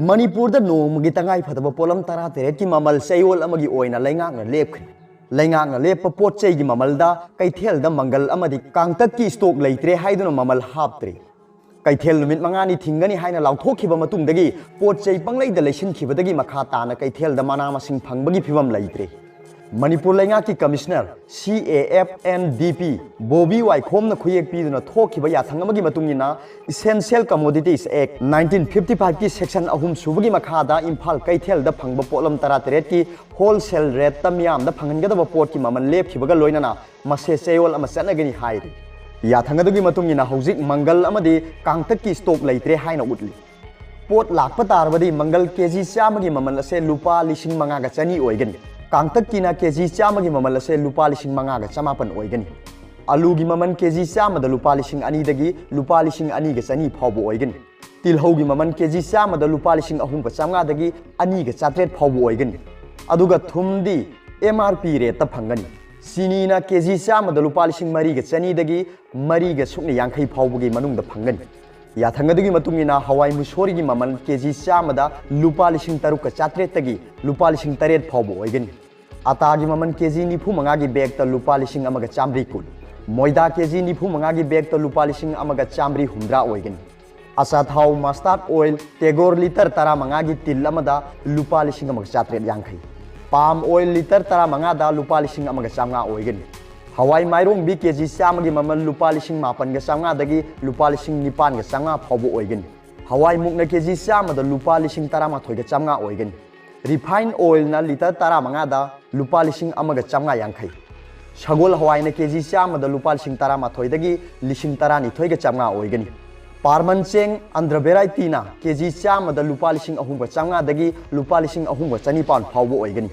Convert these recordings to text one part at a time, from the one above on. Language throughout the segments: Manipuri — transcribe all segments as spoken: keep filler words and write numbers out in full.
ꯃꯅꯤꯄꯨꯔꯗ ꯅꯣꯡꯃꯒꯤ ꯇꯉꯥꯏ ꯐꯗꯕ ꯄꯣꯠꯂꯝ ꯇꯔꯥꯇꯔꯦꯠꯀꯤ ꯃꯃꯜ ꯆꯌꯣꯜ ꯑꯃꯒꯤ ꯑꯣꯏꯅ ꯂꯩꯉꯥꯛꯅ ꯂꯦꯞꯈ꯭ꯔꯦ꯫ ꯂꯩꯉꯥꯛꯅ ꯂꯦꯞꯄ ꯄꯣꯠ ꯆꯩꯒꯤ ꯃꯃꯜꯗ ꯀꯩꯊꯦꯜꯗ ꯃꯪꯒꯜ ꯑꯃꯗꯤ ꯀꯥꯡꯇꯛꯀꯤ ꯁ꯭ꯇꯣꯛ ꯂꯩꯇ꯭ꯔꯦ ꯍꯥꯏꯗꯨꯅ ꯃꯃꯜ ꯍꯥꯞꯇ꯭ꯔꯦ꯫ ꯀꯩꯊꯦꯜ ꯅꯨꯃꯤꯠ ꯃꯉꯥꯅꯤ ꯊꯤꯡꯒꯅꯤ ꯍꯥꯏꯅ ꯂꯥꯎꯊꯣꯛꯈꯤꯕ ꯃꯇꯨꯡꯗꯒꯤ ꯄꯣꯠ ꯆꯩ ꯄꯪꯂꯩꯗ ꯂꯩꯁꯤꯟꯈꯤꯕꯗꯒꯤ ꯃꯈꯥ ꯇꯥꯅ ꯀꯩꯊꯦꯜꯗ ꯃꯅꯥ ꯃꯁꯤꯡ ꯐꯪꯕꯒꯤ ꯐꯤꯕꯝ ꯂꯩꯇ꯭ꯔꯦ꯫ ꯃꯅꯤꯄꯨꯔ ꯂꯩꯉꯥꯛꯀꯤ commissioner, C A F and D P, Bobby ꯋꯥꯏꯈꯣꯝꯅ ꯈꯨꯌꯦꯛ ꯄꯤꯗꯨꯅ ꯊꯣꯛꯈꯤꯕ ꯌꯥꯊꯪ ꯑꯃꯒꯤ ꯃꯇꯨꯡ ꯏꯟꯅ, Essential Commodities Act nineteen fifty five ꯀꯤ section ꯑꯍꯨꯝ ꯁꯨꯕꯒꯤ ꯃꯈꯥꯗ ꯏꯝꯐꯥꯜ ꯀꯩꯊꯦꯜꯗ ꯐꯪꯕ ꯄꯣꯠꯂꯝ ꯇꯔꯥꯇꯔꯦꯠꯀꯤ wholesale rateꯇ ꯃꯤꯌꯥꯝꯗ ꯐꯪꯍꯟꯒꯗꯕ ꯄꯣꯠꯀꯤ ꯃꯃꯜ ꯂꯦꯞꯈꯤꯕꯒ ꯂꯣꯏꯅꯅ ꯃꯁꯦ ꯆꯌꯣꯜ ꯑꯃ ꯆꯠꯅꯒꯅꯤ ꯍꯥꯏꯔꯤ꯫ ꯌꯥꯊꯪ ꯑꯗꯨꯒꯤ ꯃꯇꯨꯡ ꯏꯟꯅ ꯍꯧꯖꯤꯛ ꯃꯪꯒꯜ ꯑꯃꯗꯤ ꯀꯥꯡꯇꯛꯀꯤ ꯁ꯭ꯇꯣꯛ ꯂꯩꯇ꯭ꯔꯦ ꯍꯥꯏꯅ ꯎꯠꯂꯤ꯫ ꯄꯣꯠ ꯂꯥꯛꯄ ꯇꯥꯔꯕꯗꯤ ꯃꯪꯒꯜ ꯀꯦꯖꯤ ꯆꯥꯝꯃꯒꯤ ꯃꯃꯜ ꯑꯁꯦ ꯂꯨꯄꯥ ꯂꯤꯁꯤꯡ ꯃꯉꯥꯒ ꯆꯅꯤ ꯑꯣꯏꯒꯅꯤ꯫ ꯀꯥꯡꯇꯛꯀꯤꯅ ꯀꯦꯖꯤ ꯆꯥꯝꯃꯒꯤ ꯃꯃꯜ ꯑꯁꯦ ꯂꯨꯄꯥ ꯂꯤꯁꯤꯡ ꯃꯉꯥꯒ ꯆꯃꯥꯄꯟ ꯑꯣꯏꯒꯅꯤ꯫ ꯑꯂꯨꯒꯤ ꯃꯃꯜ ꯀꯦꯖꯤ ꯆꯥꯝꯃꯗ ꯂꯨꯄꯥ ꯂꯤꯁꯤꯡ ꯑꯅꯤꯗꯒꯤ ꯂꯨꯄꯥ ꯂꯤꯁꯤꯡ ꯑꯅꯤꯒ ꯆꯅꯤ ꯐꯥꯎꯕ ꯑꯣꯏꯒꯅꯤ꯫ ꯇꯤꯜꯍꯧꯒꯤ ꯃꯃꯜ ꯀꯦꯖꯤ ꯆꯥꯝꯃꯗ ꯂꯨꯄꯥ ꯂꯤꯁꯤꯡ ꯑꯍꯨꯝꯒ ꯆꯥꯝꯃꯉꯥꯗꯒꯤ ꯑꯅꯤꯒ ꯆꯥꯇ꯭ꯔꯦꯠ ꯐꯥꯎꯕ ꯑꯣꯏꯒꯅꯤ꯫ ꯑꯗꯨꯒ ꯊꯨꯝꯗꯤ M R P rateꯇ ꯐꯪꯒꯅꯤ꯫ ꯆꯤꯅꯤꯅ ꯀꯦꯖꯤ ꯆꯥꯝꯃꯗ ꯂꯨꯄꯥ ꯂꯤꯁꯤꯡ ꯃꯔꯤꯒ ꯆꯅꯤꯗꯒꯤ ꯃꯔꯤꯒ ꯁꯨꯞꯅ ꯌꯥꯡꯈꯩ ꯐꯥꯎꯕꯒꯤ ꯃꯅꯨꯡꯗ ꯐꯪꯒꯅꯤ꯫ ꯌꯥꯊꯪ ꯑꯗꯨꯒꯤ ꯃꯇꯨꯡ ꯏꯟꯅ ꯍꯋꯥꯏ ꯃꯨꯁꯣꯔꯤꯒꯤ ꯃꯃꯜ ꯀꯦꯖꯤ ꯆꯥꯝꯃꯗ ꯂꯨꯄꯥ ꯂꯤꯁꯤꯡ ꯇꯔꯨꯛꯀ ꯆꯥꯇ꯭ꯔꯦꯠꯇꯒꯤ ꯂꯨꯄꯥ ꯂꯤꯁꯤꯡ ꯇꯔꯦꯠ ꯐꯥꯎꯕ ꯑꯣꯏꯒꯅꯤ꯫ ꯑꯇꯥꯒꯤ ꯃꯃꯜ ꯀꯦꯖꯤ ꯅꯤꯐꯨ ꯃꯉꯥꯒꯤ ꯕꯦꯒꯇ ꯂꯨꯄꯥ ꯂꯤꯁꯤꯡ ꯑꯃꯒ ꯆꯥꯝꯃꯔꯤ ꯀꯨꯟ, ꯃꯣꯏꯗꯥ ꯀꯦꯖꯤ ꯅꯤꯐꯨ ꯃꯉꯥꯒꯤ ꯕꯦꯒꯇ ꯂꯨꯄꯥ ꯂꯤꯁꯤꯡ ꯑꯃꯒ ꯆꯥꯝꯃꯔꯤ ꯍꯨꯝꯗ꯭ꯔꯥ ꯑꯣꯏꯒꯅꯤ꯫ ꯑꯆꯥꯊꯥꯎ mustard oil ꯇꯦꯒꯣꯔ ꯂꯤꯇꯔ ꯇꯔꯥꯃꯉꯥꯒꯤ ꯇꯤꯟ ꯑꯃꯗ ꯂꯨꯄꯥ ꯂꯤꯁꯤꯡ ꯑꯃꯒ ꯆꯥꯇ꯭ꯔꯦꯠ ꯌꯥꯡꯈꯩ, palm oil ꯂꯤꯇꯔ ꯇꯔꯥꯃꯉꯥꯗ ꯂꯨꯄꯥ ꯂꯤꯁꯤꯡ ꯑꯃꯒ ꯆꯥꯝꯃꯉꯥ ꯑꯣꯏꯒꯅꯤ꯫ ꯍꯋꯥꯏ ꯃꯥꯏꯔꯣꯡꯕꯤ ꯀꯦꯖꯤ ꯆꯥꯝꯃꯒꯤ ꯃꯃꯜ ꯂꯨꯄꯥ ꯂꯤꯁꯤꯡ ꯃꯥꯄꯟꯒ ꯆꯥꯝꯃꯉꯥꯗꯒꯤ ꯂꯨꯄꯥ ꯂꯤꯁꯤꯡ ꯅꯤꯄꯥꯟꯒ ꯆꯥꯝꯃꯉꯥ ꯐꯥꯎꯕ ꯑꯣꯏꯒꯅꯤ꯫ ꯍꯋꯥꯏ ꯃꯨꯛꯅ ꯀꯦꯖꯤ ꯆꯥꯝꯃꯗ ꯂꯨꯄꯥ ꯂꯤꯁꯤꯡ ꯇꯔꯥꯃꯥꯊꯣꯏꯒ ꯆꯥꯝꯃꯉꯥ ꯑꯣꯏꯒꯅꯤ꯫ Refine oilꯅ ꯂꯤꯇꯔ ꯇꯔꯥꯃꯉꯥꯗ ꯂꯨꯄꯥ ꯂꯤꯁꯤꯡ ꯑꯃꯒ ꯆꯥꯝꯃꯉꯥ ꯌꯥꯡꯈꯩ꯫ ꯁꯒꯣꯜ ꯍꯋꯥꯏꯅ ꯀꯦꯖꯤ ꯆꯥꯝꯃꯗ ꯂꯨꯄꯥ ꯂꯤꯁꯤꯡ ꯇꯔꯥꯃꯥꯊꯣꯏꯗꯒꯤ ꯂꯤꯁꯤꯡ ꯇꯔꯥꯅꯤꯊꯣꯏꯒ ꯆꯥꯝꯃꯉꯥ ꯑꯣꯏꯒꯅꯤ꯫ ꯄꯥꯔꯃꯟ ꯆꯦꯡ ꯑꯟꯗ꯭ꯔ ꯚꯦꯔꯥꯏꯇꯤꯅ ꯀꯦꯖꯤ ꯆꯥꯝꯃꯗ ꯂꯨꯄꯥ ꯂꯤꯁꯤꯡ ꯑꯍꯨꯝꯒ ꯆꯥꯝꯃꯉꯥꯗꯒꯤ ꯂꯨꯄꯥ ꯂꯤꯁꯤꯡ ꯑꯍꯨꯝꯒ ꯆꯅꯤꯄꯥꯟ ꯐꯥꯎꯕ ꯑꯣꯏꯒꯅꯤ꯫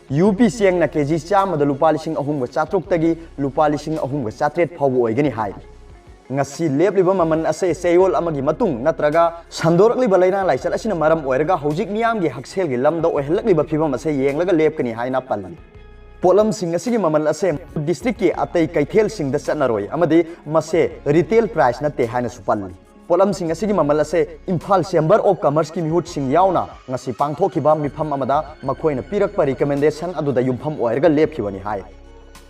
ꯌꯨ ꯄꯤ ꯆꯦꯡꯅ ꯀꯦꯖꯤ ꯆꯥꯝꯃꯗ ꯂꯨꯄꯥ ꯂꯤꯁꯤꯡ ꯑꯍꯨꯝꯒ ꯆꯥꯇ꯭ꯔꯨꯛꯇꯒꯤ ꯂꯨꯄꯥ ꯂꯤꯁꯤꯡ ꯑꯍꯨꯝꯒ ꯆꯥꯇ꯭ꯔꯦꯠ ꯐꯥꯎꯕ ꯑꯣꯏꯒꯅꯤ ꯍꯥꯏꯔꯤ꯫ ꯉꯁꯤ ꯂꯦꯞꯂꯤꯕ ꯃꯃꯜ ꯑꯁꯦ ꯆꯌꯣꯜ ꯑꯃꯒꯤ ꯃꯇꯨꯡ ꯅꯠꯇ꯭ꯔꯒ ꯁꯟꯗꯣꯔꯛꯂꯤꯕ ꯂꯥꯏꯅꯥ ꯂꯥꯏꯆꯠ ꯑꯁꯤꯅ ꯃꯔꯝ ꯑꯣꯏꯔꯒ ꯍꯧꯖꯤꯛ ꯃꯤꯌꯥꯝꯒꯤ ꯍꯛꯁꯦꯜꯒꯤ ꯂꯝꯗ ꯑꯣꯏꯍꯜꯂꯛꯂꯤꯕ ꯐꯤꯕꯝ ꯑꯁꯦ ꯌꯦꯡꯂꯒ ꯂꯦꯞꯀꯅꯤ ꯍꯥꯏꯅ ꯄꯜꯂꯤ꯫ ꯄꯣꯠꯂꯝꯁꯤꯡ ꯑꯁꯤꯒꯤ ꯃꯃꯜ ꯑꯁꯦ districtꯀꯤ ꯑꯇꯩ ꯀꯩꯊꯦꯜꯁꯤꯡꯗ ꯆꯠꯅꯔꯣꯏ ꯑꯃꯗꯤ ꯃꯁꯦ retail price ꯅꯠꯇꯦ ꯍꯥꯏꯅꯁꯨ ꯄꯜꯂꯤ꯫ ꯄꯣꯠꯂꯝꯁꯤꯡ ꯑꯁꯤꯒꯤ ꯃꯃꯜ ꯑꯁꯦ ꯏꯝꯐꯥꯜ ꯆꯦꯝꯕꯔ ꯑꯣꯐ ꯀꯃꯔꯁꯀꯤ ꯃꯤꯍꯨꯠꯁꯤꯡ ꯌꯥꯎꯅ ꯉꯁꯤ ꯄꯥꯡꯊꯣꯛꯈꯤꯕ ꯃꯤꯐꯝ ꯑꯃꯗ ꯃꯈꯣꯏꯅ ꯄꯤꯔꯛꯄ ꯔꯤꯀꯃꯦꯟꯗꯦꯁꯟ ꯑꯗꯨꯗ ꯌꯨꯝꯐꯝ ꯑꯣꯏꯔꯒ ꯂꯦꯞꯈꯤꯕꯅꯤ ꯍꯥꯏ꯫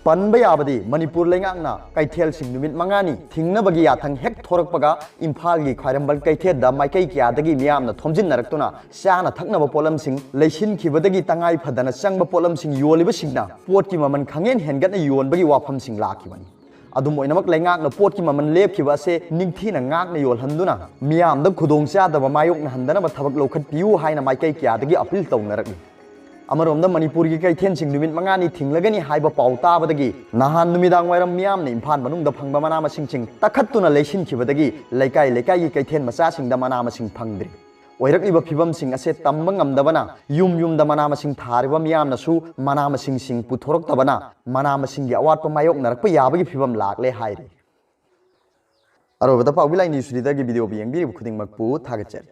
ꯄꯟꯕ ꯌꯥꯕꯗꯤ, ꯃꯅꯤꯄꯨꯔ ꯂꯩꯉꯥꯛꯅ ꯀꯩꯊꯦꯜꯁꯤꯡ ꯅꯨꯃꯤꯠ ꯃꯉꯥꯅꯤ ꯊꯤꯡꯅꯕꯒꯤ ꯌꯥꯊꯪ ꯍꯦꯛ ꯊꯣꯔꯛꯄꯒ ꯏꯝꯐꯥꯜꯒꯤ ꯈ꯭ꯋꯥꯏꯔꯝꯕꯟ ꯀꯩꯊꯦꯜꯗ ꯃꯥꯏꯀꯩ ꯀꯌꯥꯗꯒꯤ ꯃꯤꯌꯥꯝꯅ ꯊꯣꯝꯖꯤꯟꯅꯔꯛꯇꯨꯅ ꯆꯥꯅ ꯊꯛꯅꯕ ꯄꯣꯠꯂꯝꯁꯤꯡ ꯂꯩꯁꯤꯟꯈꯤꯕꯗꯒꯤ ꯇꯉꯥꯏ ꯐꯗꯅ ꯆꯪꯕ ꯄꯣꯠꯂꯝꯁꯤꯡ ꯌꯣꯜꯂꯤꯕꯁꯤꯡꯅ ꯄꯣꯠꯀꯤ ꯃꯃꯜ ꯈꯪꯍꯦꯟ ꯍꯦꯟꯒꯠꯅ ꯌꯣꯟꯕꯒꯤ ꯋꯥꯐꯝꯁꯤꯡ ꯂꯥꯛꯈꯤꯕꯅꯤ꯫ ꯑꯗꯨꯝ ꯑꯣꯏꯅꯃꯛ, ꯂꯩꯉꯥꯛꯅ ꯄꯣꯠꯀꯤ ꯃꯃꯜ ꯂꯦꯞꯈꯤꯕ ꯑꯁꯦ ꯅꯤꯡꯊꯤꯅ ꯉꯥꯛꯅ ꯌꯣꯜꯍꯟꯗꯨꯅ ꯃꯤꯌꯥꯝꯗ ꯈꯨꯗꯣꯡꯆꯥꯗꯕ ꯃꯥꯌꯣꯛꯅꯍꯟꯗꯅꯕ ꯊꯕꯛ ꯂꯧꯈꯠꯄꯤꯌꯨ ꯍꯥꯏꯅ ꯃꯥꯏꯀꯩ ꯀꯌꯥꯗꯒꯤ ꯑꯄꯤꯜ ꯇꯧꯅꯔꯛꯂꯤ꯫ ꯑꯃꯔꯣꯝꯗ, ꯃꯅꯤꯄꯨꯔꯒꯤ ꯀꯩꯊꯦꯜꯁꯤꯡ ꯅꯨꯃꯤꯠ ꯃꯉꯥꯅꯤ ꯊꯤꯡꯂꯒꯅꯤ ꯍꯥꯏꯕ ꯄꯥꯎ ꯇꯥꯕꯗꯒꯤ ꯅꯍꯥꯟ ꯅꯨꯃꯤꯗꯥꯡ ꯋꯥꯏꯔꯝ ꯃꯤꯌꯥꯝꯅ ꯏꯝꯐꯥꯜ ꯃꯅꯨꯡꯗ ꯐꯪꯕ ꯃꯅꯥ ꯃꯁꯤꯡꯁꯤꯡ ꯇꯛꯈꯠꯇꯨꯅ ꯂꯩꯁꯤꯟꯈꯤꯕꯗꯒꯤ ꯂꯩꯀꯥꯏ ꯂꯩꯀꯥꯏꯒꯤ ꯀꯩꯊꯦꯜ ꯃꯆꯥꯁꯤꯡꯗ ꯃꯅꯥ ꯃꯁꯤꯡ ꯐꯪꯗ꯭ꯔꯤ꯫ ꯑꯣꯏꯔꯛꯂꯤꯕ ꯐꯤꯕꯝꯁꯤꯡ ꯑꯁꯦ ꯇꯝꯕ ꯉꯝꯗꯕꯅ ꯌꯨꯝ ꯌꯨꯝꯗ ꯃꯅꯥ ꯃꯁꯤꯡ ꯊꯥꯔꯤꯕ ꯃꯤꯌꯥꯝꯅꯁꯨ ꯃꯅꯥ ꯃꯁꯤꯡꯁꯤꯡ ꯄꯨꯊꯣꯔꯛꯇꯕꯅ ꯃꯅꯥ ꯃꯁꯤꯡꯒꯤ ꯑꯋꯥꯠꯄ ꯃꯥꯌꯣꯛꯅꯔꯛꯄ ꯌꯥꯕꯒꯤ ꯐꯤꯕꯝ ꯂꯥꯛꯂꯦ ꯍꯥꯏꯔꯤ꯫ ꯑꯔꯣꯏꯕꯗ ꯄꯥꯎꯕꯤ ꯂꯥꯏꯅꯤ ꯁꯨꯔꯤꯗꯒꯤ ꯚꯤꯗꯤꯑꯣꯕꯨ ꯌꯦꯡꯕꯤꯔꯤꯕ ꯈꯨꯗꯤꯡꯃꯛꯄꯨ ꯊꯥꯒꯠꯆꯔꯤ꯫